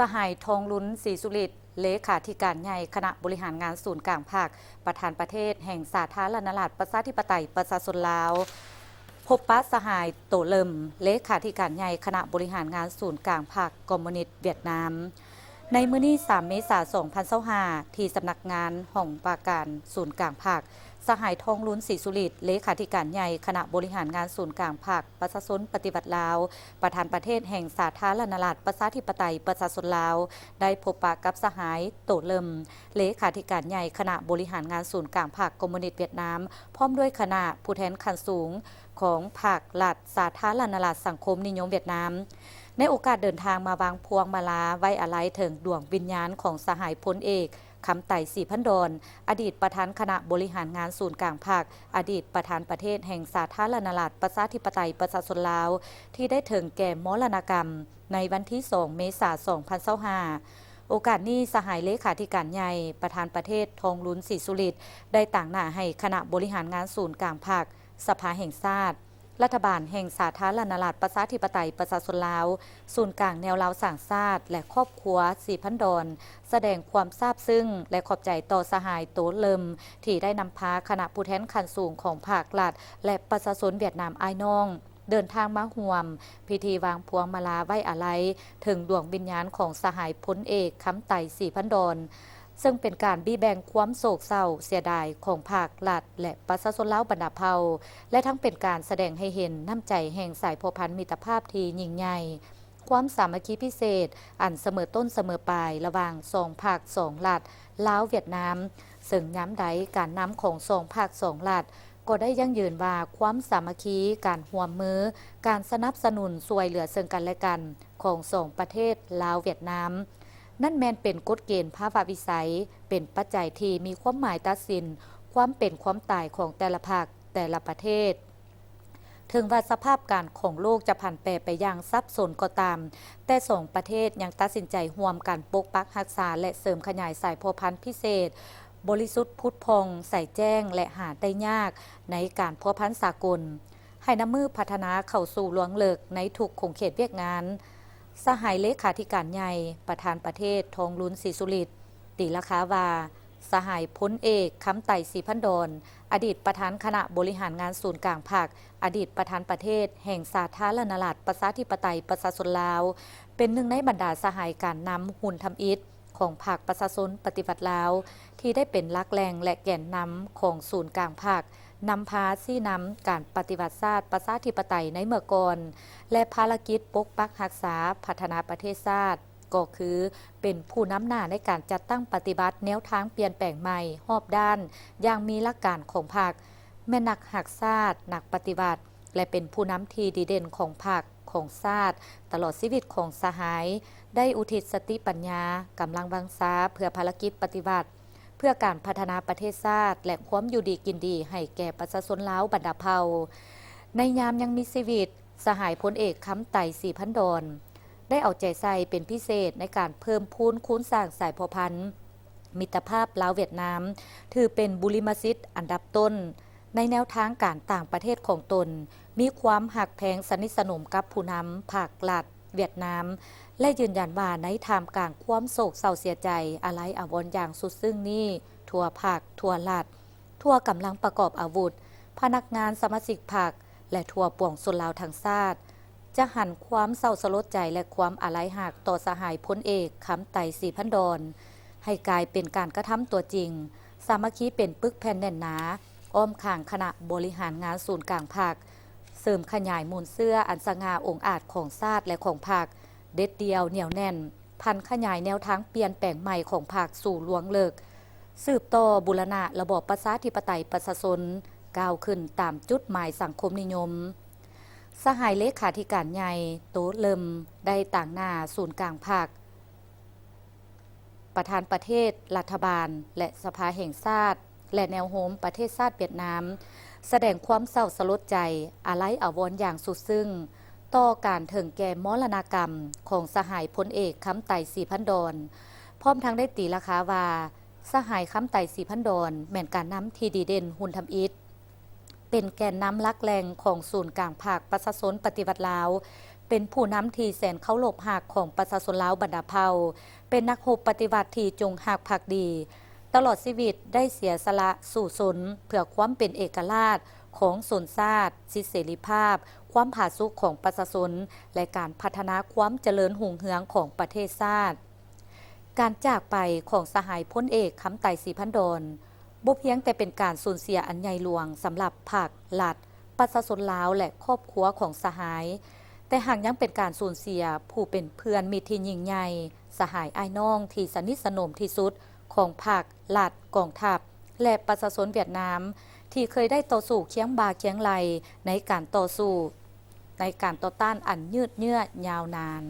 ສະຫາຍ ທອງລຸນ ສີສຸລິດ ເລຂາທິການໃຫຍ່ຄະນະບໍລິຫານງານສູນກາງພັກ, ປະທານປະເທດແຫ່ງສາທາລະນະລັດ ປະຊາທິປະໄຕ ປະຊາຊົນລາວ, ພົບປະສະຫາຍ ໂຕເລິມ ເລຂາທິການໃຫຍ່ຄະນະບໍລິຫານງານສູນກາງພັກຄອມມູນິດຫວຽດນາມ. ໃນມື້ນີ້ ສາມ ເມສາ ສອງພັນຊາວຫ້າ ທີ່ສຳນັກງານຫ້ອງວ່າການສູນກາງພັກ, ສະຫາຍ ທອງລຸນ ສີສຸລິດ ເລຂາທິການໃຫຍ່ຄະນະບໍລິຫານງານສູນກາງພັກປະຊາຊົນປະຕິວັດລາວ, ປະທານປະເທດແຫ່ງສາທາລະນະລັດ ປະຊາທິປະໄຕ ປະຊາຊົນລາວ ໄດ້ພົບປະກັບສະຫາຍ ໂຕເລິມ ເລຂາທິການໃຫຍ່ຄະນະບໍລິຫານງານສູນກາງພັກຄອມມູນິດຫວຽດນາມ, ພ້ອມດ້ວຍຄະນະຜູ້ແທນຂັ້ນສູງຂອງພັກລັດສາທາລະນະລັດສັງຄົມນິຍົມຫວຽດນາມ. ໃນໂອກາດເດີນທາງມາວາງພວງມາລາໄວ້ອາໄລເຖິງດວງວິນຍານຂອງສະຫາຍພົນເອກ ຄຳໄຕ ສີພັນດອນ ອະດີດປະທານຄະນະບໍລິຫານງານສູນກາງພັກ, ອະດີດປະທານປະເທດແຫ່ງສາທາລະນະລັດ ປະຊາທິປະໄຕ ປະຊາຊົນລາວ ທີ່ໄດ້ເຖິງແກ່ມໍລະນະກຳໃນວັນທີ ສອງ ເມສາ ສອງພັນຊາວຫ້າ. ໂອກາດນີ້ ສະຫາຍເລຂາທິການໃຫຍ່ ປະທານປະເທດ ທອງລຸນ ສີສຸລິດ ໄດ້ຕາງໜ້າໃຫ້ຄະນະບໍລິຫານງານສູນກາງພັກ, ສະພາແຫ່ງຊາດ, ລັດຖະບານແຫ່ງສາທາລະນະລັດ ປະຊາທິປະໄຕ ປະຊາຊົນລາວ, ສູນກາງແນວລາວສ້າງຊາດ ແລະ ຄອບຄົວ ສີພັນດອນ ສະແດງຄວາມຊາບຊຶ້ງ ແລະ ຂອບໃຈຕໍ່ສະຫາຍ ໂຕເລິມ ທີ່ໄດ້ນຳພາຄະນະຜູ້ແທນຂັ້ນສູງຂອງພັກລັດ ແລະ ປະຊາຊົນຫວຽດນາມອ້າຍນ້ອງ ເດີນທາງມາຮ່ວມພິທີວາງພວງມາລາໄວ້ອາໄລເຖິງດວງວິນຍານຂອງສະຫາຍພົນເອກ ຄຳໄຕ ສີພັນດອນ, ເຊິ່ງເປັນການບີແບ່ງຄວາມໂສກເສົ້າເສຍດາຍຂອງພັກລັດ ແລະ ປະຊາຊົນລາວບັນດາເຜົ່າ ແລະ ທັງເປັນການສະແດງໃຫ້ເຫັນນ້ຳໃຈແຫ່ງສາຍພົວພັນມິດຕະພາບທີ່ຍິ່ງໃຫຍ່, ຄວາມສາມັກຄີພິເສດອັນສະເໝີຕົ້ນສະເໝີປາຍລະຫວ່າງສອງພັກສອງລັດ ລາວ-ຫວຽດນາມ, ເຊິ່ງຍາມໃດການນຳຂອງສອງພັກສອງລັດກໍໄດ້ຢັ້ງຢືນວ່າ ຄວາມສາມັກຄີ, ການຮ່ວມມື, ການສະໜັບສະໜູນຊ່ວຍເຫຼືອເຊິ່ງກັນແລະກັນຂອງສອງປະເທດ ລາວ-ຫວຽດນາມ ນັ້ນແມ່ນເປັນກົດເກນພາວະວິໄສ, ເປັນປັດໄຈທີ່ມີຄວາມໝາຍຕັດສິນຄວາມເປັນຄວາມຕາຍຂອງແຕ່ລະພັກ, ແຕ່ລະປະເທດ. ເຖິງວ່າສະພາບການຂອງໂລກຈະຜັນແປໄປຢ່າງສັບສົນກໍຕາມ, ແຕ່ສອງປະເທດຍັງຕັດສິນໃຈຮ່ວມກັນປົກປັກຮັກສາ ແລະ ເສີມຂະຫຍາຍສາຍພົວພັນພິເສດ, ບໍລິສຸດຜຸດຜ່ອງ, ໃສແຈ້ງ ແລະ ຫາໄດ້ຍາກໃນການພົວພັນສາກົນ. ໃຫ້ນັບມື້ພັດທະນາເຂົ້າສູ່ລວງເລິກໃນທຸກຂົງເຂດວຽກງານ. ສະຫາຍເລຂາທິການໃຫຍ່ ປະທານປະເທດ ທອງລຸນ ສີສຸລິດ ຕີລາຄາວ່າ ສະຫາຍພົນເອກ ຄຳໄຕ ສີພັນດອນ ອະດີດປະທານຄະນະບໍລິຫານງານສູນກາງພັກ, ອະດີດປະທານປະເທດແຫ່ງສາທາລະນະລັດ ປະຊາທິປະໄຕ ປະຊາຊົນລາວ ເປັນໜຶ່ງໃນບັນດາສະຫາຍການນຳຮຸ່ນທຳອິດ ຂອງພັກປະຊາຊົນປະຕິວັດລາວ ທີ່ໄດ້ເປັນຫຼັກແຫຼ່ງ ແລະ ແກນນຳຂອງສູນກາງພັກ, ນຳພາຊີ້ນຳການປະຕິວັດຊາດປະຊາທິປະໄຕໃນເມື່ອກ່ອນ ແລະ ພາລະກິດປົກປັກຮັກສາ, ພັດທະນາປະເທດຊາດ ກໍຄືເປັນຜູ້ນຳໜ້າໃນການຈັດຕັ້ງປະຕິບັດແນວທາງປ່ຽນແປງໃໝ່ຮອບດ້ານຢ່າງມີຫຼັກການຂອງພັກ, ແມ່ນນັກຮັກຊາດ, ນັກປະຕິວັດ ແລະ ເປັນຜູ້ນຳທີ່ດີເດັ່ນຂອງພັກ, ຂອງຊາດ, ຕະຫຼອດຊີວິດຂອງສະຫາຍ ໄດ້ອຸທິດສະຕິປັນຍາ, ກຳລັງວັງຊາ ເພື່ອພາລະກິດປະຕິວັດ, ເພື່ອການພັດທະນາປະເທດຊາດ ແລະ ຄວາມຢູ່ດີກິນດີໃຫ້ແກ່ປະຊາຊົນລາວບັນດາເຜົ່າ. ໃນຍາມຍັງມີຊີວິດ, ສະຫາຍພົນເອກ ຄຳໄຕ ສີພັນດອນ ໄດ້ເອົາໃຈໃສ່ເປັນພິເສດໃນການເພີ່ມພູນຄູນສ້າງສາຍພົວພັນມິດຕະພາບລາວ-ຫວຽດນາມ, ຖືເປັນບຸລິມະສິດອັນດັບຕົ້ນ ໃນແນວທາງການຕ່າງປະເທດຂອງຕົນ, ມີຄວາມຮັກແພງສະໜິດສະໜົມກັບຜູ້ນຳພັກລັດຫວຽດນາມ ແລະ ຢືນຢັນວ່າໃນທ່າມກາງຄວາມໂສກເສົ້າເສຍໃຈ, ອາໄລອາວອນຢ່າງສຸດຊຶ້ງນີ້, ທົ່ວພັກ, ທົ່ວລັດ, ທົ່ວກຳລັງປະກອບອາວຸດ, ພະນັກງານ, ສະມາຊິກພັກ ແລະ ທົ່ວປວງຊົນລາວທັງຊາດ ຈະຫັນຄວາມເສົ້າສະຫຼົດໃຈ ແລະ ຄວາມອາໄລຮັກຕໍ່ສະຫາຍພົນເອກ ຄຳໄຕ ສີພັນດອນ ໃຫ້ກາຍເປັນການກະທຳຕົວຈິງ, ສາມັກຄີເປັນປຶກແຜ່ນແໜ້ນໜາ ອ້ອມຂ້າງຄະນະບໍລິຫານງານສູນກາງພັກ, ເສີມຂະຫຍາຍມູນເຊື້ອອັນສະຫງ່າອົງອາດຂອງຊາດ ແລະ ຂອງພັກ, ເດັດດ່ຽວໜຽວແໜ້ນ, ຜັນຂະຫຍາຍແນວທາງປ່ຽນແປງໃໝ່ຂອງພັກສູ່ລວງເລິກ, ສືບຕໍ່ບູລະນະລະບອບປະຊາທິປະໄຕປະຊາຊົນ, ກ້າວຂຶ້ນຕາມຈຸດໝາຍສັງຄົມນິຍົມ. ສະຫາຍເລຂາທິການໃຫຍ່ ໂຕເລິມ ໄດ້ຕາງໜ້າສູນກາງພັກ, ປະທານປະເທດ, ລັດຖະບານ ແລະ ສະພາແຫ່ງຊາດ ແລະ ແນວໂຮມປະເທດຊາດຫວຽດນາມ ສະແດງຄວາມເສົ້າສະຫຼົດໃຈ, ອາໄລອາວອນຢ່າງສຸດຊຶ້ງ ຕໍ່ການເຖິງແກ່ມໍລະນະກຳຂອງສະຫາຍພົນເອກ ຄຳໄຕ ສີພັນດອນ, ພ້ອມທັງໄດ້ຕີລາຄາວ່າ ສະຫາຍ ຄຳໄຕ ສີພັນດອນ ແມ່ນການນຳທີ່ດີເດັ່ນຮຸ່ນທຳອິດ, ເປັນແກນນຳຫຼັກແຫຼ່ງຂອງສູນກາງພັກປະຊາຊົນປະຕິວັດລາວ, ເປັນຜູ້ນຳທີ່ແສນເຄົາລົບຮັກຂອງປະຊາຊົນລາວບັນດາເຜົ່າ, ເປັນນັກຮົບປະຕິວັດທີ່ຈົງຮັກພັກດີ, ຕະຫຼອດຊີວິດໄດ້ເສຍສະຫຼະສູ້ຊົນເພື່ອຄວາມເປັນເອກະລາດຂອງຊົນຊາດ, ສິດເສລີພາບ, ຄວາມຜາສຸກຂອງປະຊາຊົນ ແລະ ການພັດທະນາຄວາມຈະເລີນຮຸ່ງເຮືອງຂອງປະເທດຊາດ. ການຈາກໄປຂອງສະຫາຍພົນເອກ ຄຳໄຕ ສີພັນດອນ ບໍ່ພຽງແຕ່ເປັນການສູນເສຍອັນໃຫຍ່ຫຼວງສຳລັບພັກ, ລັດ, ປະຊາຊົນລາວ ແລະ ຄອບຄົວຂອງສະຫາຍ, ແຕ່ຫາກຍັງເປັນການສູນເສຍຜູ້ເປັນເພື່ອນມິດທີ່ຍິ່ງໃຫຍ່, ສະຫາຍອ້າຍນ້ອງທີ່ສະໜິດສະໜົມທີ່ສຸດຂອງພັກ, ລັດ, ກອງທັບ ແລະ ປະຊາຊົນຫວຽດນາມ ທີ່ເຄີຍໄດ້ຕໍ່ສູ້ຄຽງບ່າຄຽງໄຫຼ່ໃນການຕໍ່ສູ້, ໃນການຕໍ່ຕ້ານອັນຍືດເຍື້ອຍາວນານ.